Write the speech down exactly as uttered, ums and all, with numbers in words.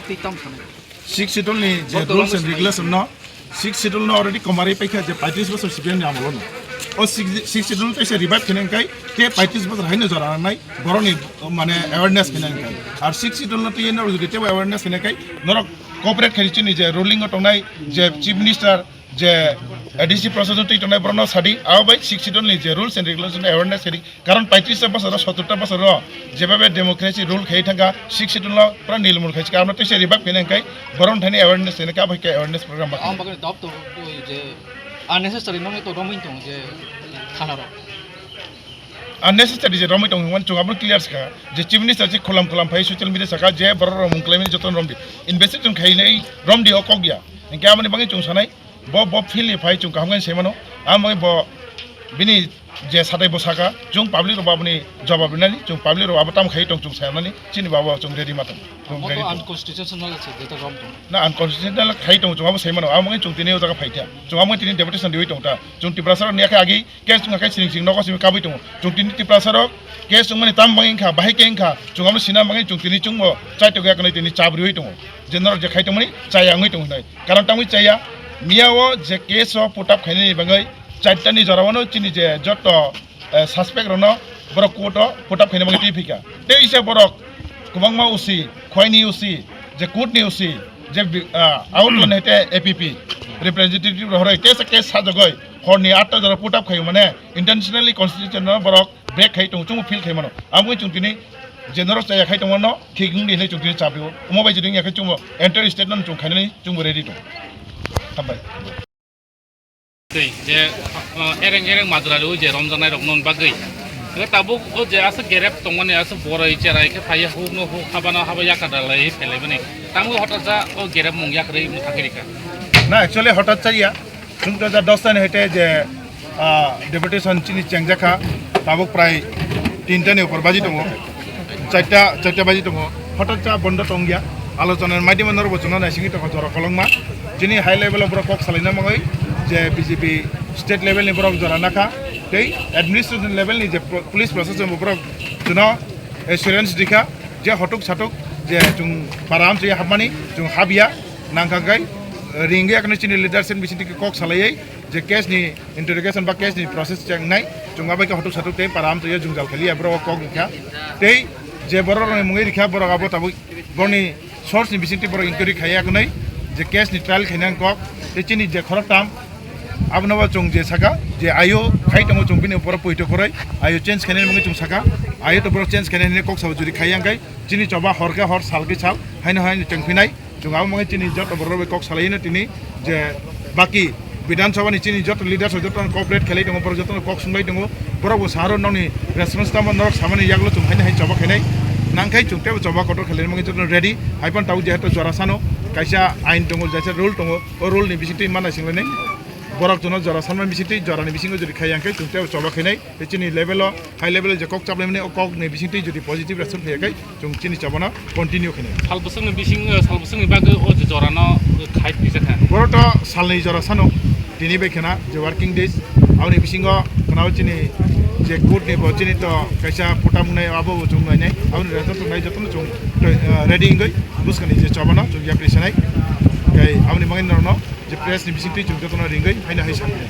Twi tong sanai. Sixth Schedule ni je rules and regulation no, Sixth Schedule no already komarwi paikha je paitris bosor C P M ni amolo no. O Sixth, Sixth Schedule no teisa revive khaina wngkhai, te paitris bosor haino jora nangnai, borokni, mane, awareness khaina wngkhai. Ar Sixth Schedule no twiwi norok jodi teibo awareness khaina khai, norok cooperate khai chini je ruling o tongnai je Chief Minister, je A D C process twi tongnai borokno sadi, abo bai Sixth Schedule ni je rules and regulation awareness khaidi. Karon paitris ta bosoro, sottor ta bosoro jebebe democracy rule khai thangkha, Sixth Schedule no pura nilmul khai chika, amo teisa revive khaina wngkhai borok thani awareness khaina kha, abo hai khe awareness program ba. Ang bagwi dop to je unnecessary nongni to romwi tong je thana rok. Unnecessary je romwi tong hwnmani chwng abo clear sakha je Chief Minister se khulam khulam phai social media sakha je borok rok mung kwlaimani jotono romdi. Investigation khainai romdi o kok ya. Hinkhe aboni bagwi chwng sanai bo, bo field ni phai chwng kaham khe sai mano. Amo bo bini je satai bo sakha chwng public rok bo aboni jawab rinani, chwng public rok abo tamo khai tong chwng sai mani chini bo abo chwng ready ma tong. Chwng Abo ready to tong. Unconstitutional se jeta rom tong. Na unconstitutional khai tong chwng abo sai mano. Amo chwng tini o jaga phai kha. Chwng amo tini deputation riwi tong ta. Chwng Tiprasa rok ni akhe agi Case wngkha khe siring siring nogo simi kabui tongo. Chwng tini Tiprasa rok case wngmani tam bangwi wngkha, bahai khe wngkha. Chwng amo sina bangwi chwng tini chwngbo chai tongya, kwnwi tini chabriwi tongo. Je norok je khai tongmani chaya wngwi tongo hinwi. Karon tamwi chaya, miya o je case o put up khainani bangwi charta ni jora wano chini je joto, eh, suspect rokno borok court o put up khaina bangwi twi phika. Tei isa borok kwbangma O C, Khwaini O C, je court ni O C, je bi-, ah, out mane hete A P P representative rok horoi case, case sajagoi horni atta jora put up khaio mane. Intentionally constitution no borok break khai tongo, chwngbo feel khai mano. Amo chwng tini je norok chaya khai tongmano thik wngdi hinwi chwng tini chabio. Omo bai jodi wngya khe chwngbo entire state no chwng khainani chwngbo ready tong. Hambai. Tei je, uh, ereng ereng majra rw je romjaknai rok non bagwi. Hwnkhe tabuk o je aswk gerep tongmani aswk boroi cherai khe phaiya huk no huk haba no haba yakar dalai phelai mani. Tamo hothat ja o gerep mung yakrwi mwthangwi rikha. Na, actually hothat chaya. Chwng to ja dos ta ni hete je, ah, deputation chini chengjak kha, tabuk prai tinta ni upor baji tongo, charta, charta baji tongo, hothat cha bondo tongya, alochona ni maidima norok bo chwngno naisingwi tongo jora kolokma. Chini high level o borok kok salaina mangoi je B J P state level ni borok jora nakha, tei administration level ni je pro-, police proshashan bo borok chwngno assurance rikha je hotuk satuk je chwng para amchwi hapmani chwng hapya. Nangkha khe ringwi akheno chini leadership bisingtwi kok salaiwi je case ni interrogation ba case ni process chengnai, chwng abai khe hotuk satuk tei para amtwi o jwngjal khaliya borok o kok rikha. Tei je borok rokni mungwi rikha borok abo tabuk borokni source ni bisingtwi borok inquiry khaiya gnai je case ni trial khaina kok tei chini je khoroktham abono bo chwng je saka je ayo khai tongo chwng bini borok poito khoroi ayo change khainani mungwi chwng saka ayo to borok change khainani kok sabo juri khaiya khe chini choba hor khe hor sal khe sal haino haino chwng phinai. Chwng abo mangwi chini joto borok rok bai kok salaino tini je baki Bidhan Sabha ni chini joto leaders rok joto no cooperate khlai tongo, borok joto no kok swngbai tongo, borok bo saharo nokni response tamo norok samani yaklo chwng haino hai choba khainai nangkhai chwng teibo choba kotor khlaina mangwi joto no ready. Hai phano tabuk jehetu jora sano kaisa ain tongo, jaisa rule tongo, o rule ni bisingtwi manna singlainai. Borok jono jora sanma bisingtwi jorani bisingo jodi khai yang khe chwng teibo choba khainai. Tei chini level o, high level o je kok chaplaimani o kok ni bisingtwi jodi positive result phaiya khe chwng chini chabano continue khainai. Sal bwswkni bising, eh, sal bwswkni bagwi o je jorano khai twijakha. Borok to salni jora sano tini bai khna je working days aboni bisingo khna o chini je court ni bo chini to kaisa pota mungnai abo bo chwng nainai aboni result wngnai jotono chwng, eh, ready wngwi bwskangni je chabano chwng yapri sanai. Tei aboni bagwi norokno je press ni bisingtwi chwng jotono ringwi haino hai sanai.